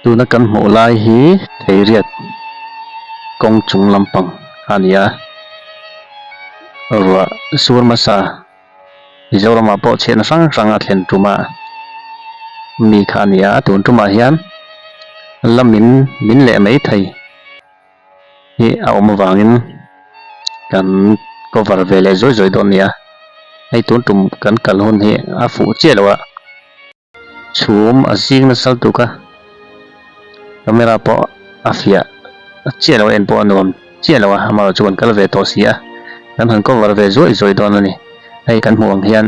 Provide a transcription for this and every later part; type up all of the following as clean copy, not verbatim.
Tuna kan hmuh lai hi Theiriat kawng chung lampang a ni a, ruah sur hmasa Mizoramah pawh chhiatna hrang hrang a thlen tum a mi kha a ni a, tun tumah hian lamin min leh mai thei. hi a awm avangin kan cover ve leh zuai zuai dawn a ni a hei tun tum kan kal hun hi a fuh chiah lo a chhum a zing nasa lutuk a camera pawh a fiah chiah lo a en pawh a nuam chiah lo a amaherawhchu kan kal ve tawh si a kan han cover ve zuai zuai dawn a ni hei kan hmuh ang hian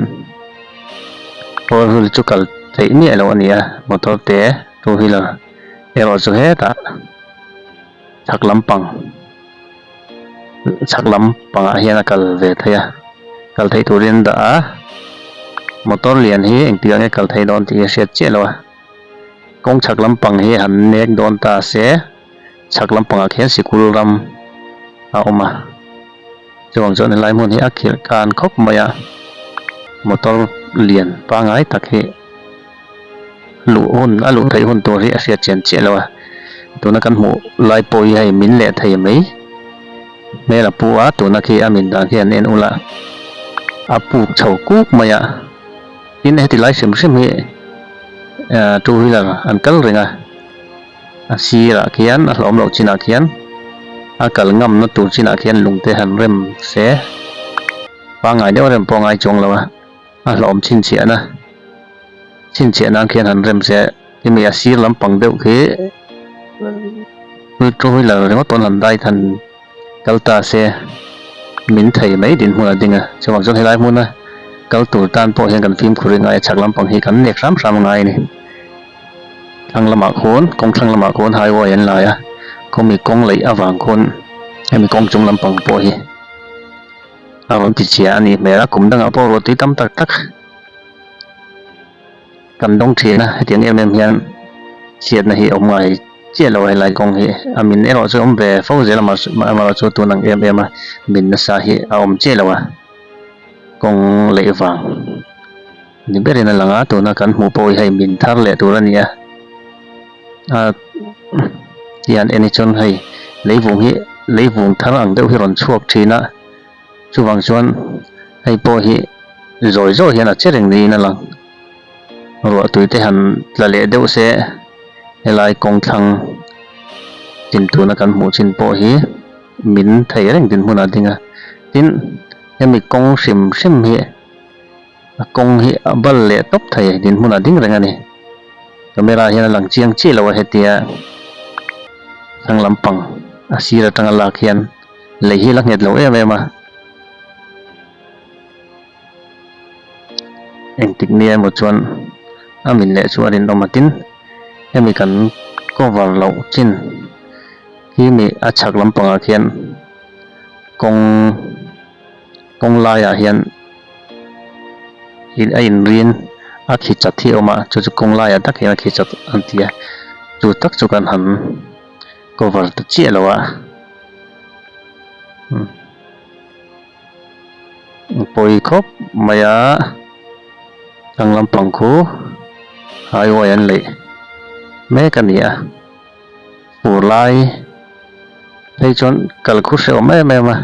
four wheel chu kal theih miah loh a ni a motor te two wheeler erawh chu hetah. Chhak lampang chhak lampangah hian a kal ve thei a kal theih turin an dah a motor lian hi engtik ah nge kal thei dawn tih hi a hriat chiah lo a kawng chhak lampang hi han nek dawn ta se chhak lampangah khian sikul ram a awm a chuvang chuan helai hmun hi a khirh khan khawp mai a motor lian pangai tak hi. Luh hun a luh theih hun tur hi a hriat chian chiah lo a, tuna kan hmuh lai pawh hi hei min leh thei mai hmel a pu a, tuna khi a min dan khi an en ula a puk chho kuk mai a, tin heti lai hrim hrim hi ah two wheeler an kal reng a, a sirah khian a hlawm loh chinah khian a kal ngamna tur chinah khian lung te han rem se pangngai deuh rem pawh a ngai chuang lo a. A hlawm chhinchhiahna chhinchhiah nan khian han rem se hemi a sir lampang deuh khi two wheeler ringawt pawn han ride han kal ta se min thei mai dinhmun a ding a chuvang chuan helai hmuna kal tur tan pawh hian kan fimkhur i ngai a chhak lampang hi kan nek hram hram a ngai a ni thlang lamah khawn kawng thlang lamah khawn highway an lai a khawmi kawng laih avang khawn hemi kawng chung lampang pawh hi. A rawn ti chhia a nih hmel a, kum dangah pawh ruahtui tam tak tak kan dawng thin a, hetiang em em hian chhiatna hi a awm ngai chiah lo a helai kawng hi a min erawh chu a awm ve fo zel a amaherawh chu tun ang em em a min nasa hi a awm chiah lo a, kawng leh vang ni berin a lang a, tuna kan hmuh pawh hi hei min thar leh tur a ni a, a hian en hi chuan hei leivung hi leivung thar ang deuh hi a rawn chhuak thin a. Chuvang chuan hei pawh hi zawi zawi hian a che reng niin a lang. Ruah tui te han tla leh deuh se helai kawng thlang chin tuna kan hmuh chin pawh hi min thei reng dinhmun a ding a. Tin, hemi kawng hrim hrim hi a kawng hi a bal leh tawp thei dinhmun a ding reng a ni. Camera hian a lang chiang chiah lo a hetia thlang lampang a sir atanga lak hian. Lei hi la nghet lo em em a, engtik nia emaw chuan a min leh chu a rinawm a tin hemi kan cover loh chin hi mi a chhak lampangah khian kawng kawng laiah hian a inrin a khi chat hi a awm a chu chu kawng laiah tak hian a khi chat an ti a chu tak chu kan han cover ta chiah lo a. Pawi khawp mai a thlang lampang khu highway an leih mek a ni a fur lai phei chuan kal khu hrehawm em em a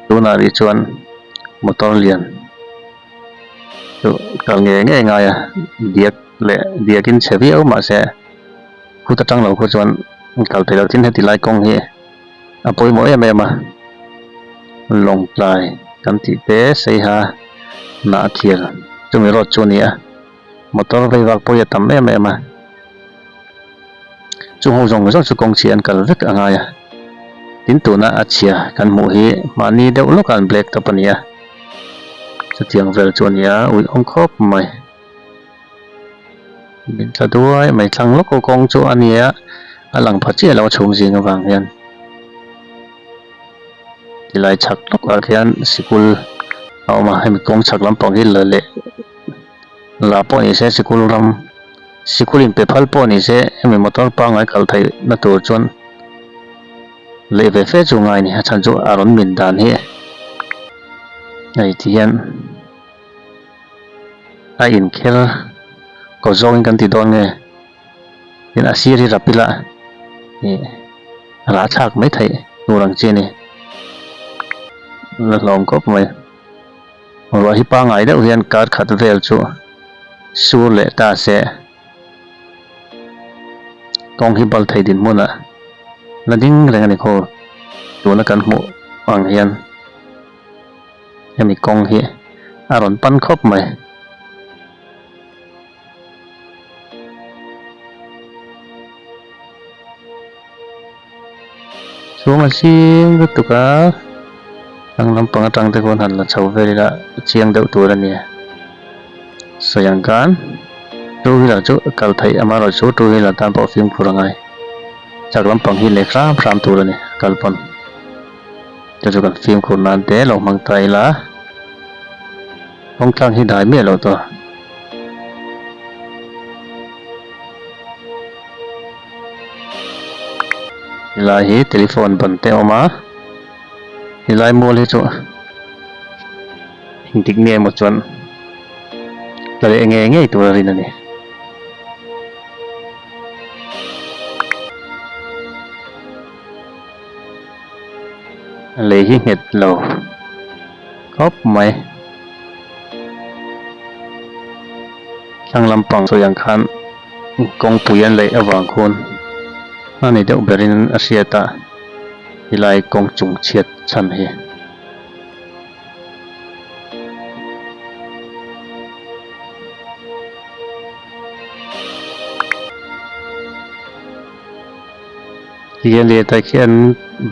tunah rih chuan motor lian chu kal ngei ngei ngai a diak leh diakin chhe viau mahse. Khut atang lo khaw chuan kal thei lo tin heti lai kawng hi a pawimawh em em a, Lawngtlai kan tih te Seiha Hnahthir chumi road chu a ni a, motor vei vak pawh hi a tam em em a, chung ho zawng zawng chu kawng chhia an kal vek a ngai a, tin tuna a chhia kan hmuh hi mahni deuh lawkah an black top a ni a, chutiang vel chu a ni a uihawm khawp mai. Min tla duai mai thlang lawk aw kawng chu a nia a lang pha chiah lo a chhung zing avang hian tilai chhak lawk ah khian sikul a awm a hemi kawng chhak lampang hi la leh la pawh ni se sikul ram sikul in pe phal pawh ni se hemi motor pangngai kal theih na tur chuan leh ve fe chu ngai a ni a chhan chu a rawn min dan hi hei ti hian. A inkher kaw zawngin kan ti dawn nge? Tin a sir hi rap ila ih rah thlak mai theih tur ang chi a ni. La hlawm khawp mai. Ruah hi pangngai deuh hian kar khat vel chu sur leh ta se kawng hi bal thei dinhmunah la ding reng a ni khaw tuna kan hmuh ang hian hemi kawng hi a rawn pan khawp mai. Chhung a zing lutuk a thlang lampang atang te khawn han la chho vel ila a chiang deuh tur a ni sawi ang khan two wheeler chu kal theih amaherawhchu two wheeler tan pawh fimkhur a ngai chak lampang hi leh hram hram tur a ni kal pawn chu chu kan fimkhur nan te lo hmang ta ila. Kawng tlang hi dai miah loh tawh. Helai hi telephone ban te a awm a, helai mual hi chu engtik nge emaw chuan tla leh ngei ngei tur a rin a ni. Lei hi nghet lo khawp mai. Thlang lampang sawi ang khan kawngpui an leih avang khawn a ni deuh berin a hriat a helai kawng chung chhiat chhan hi. Hian lirthei khi an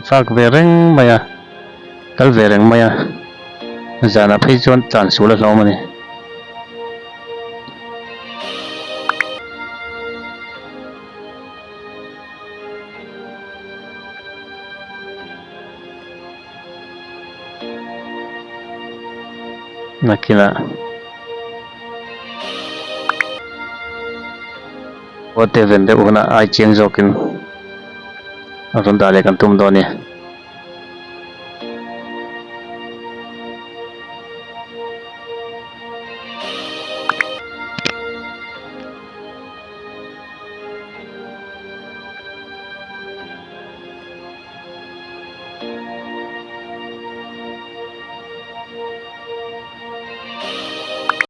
vak ve reng mai a kal ve reng mai a zanah phei chuan tlan sual a hlawm a ni. Nakinah. Khua te ven deuh hunah ai chiang zawkin a rawn dah leh kan tum dawn e.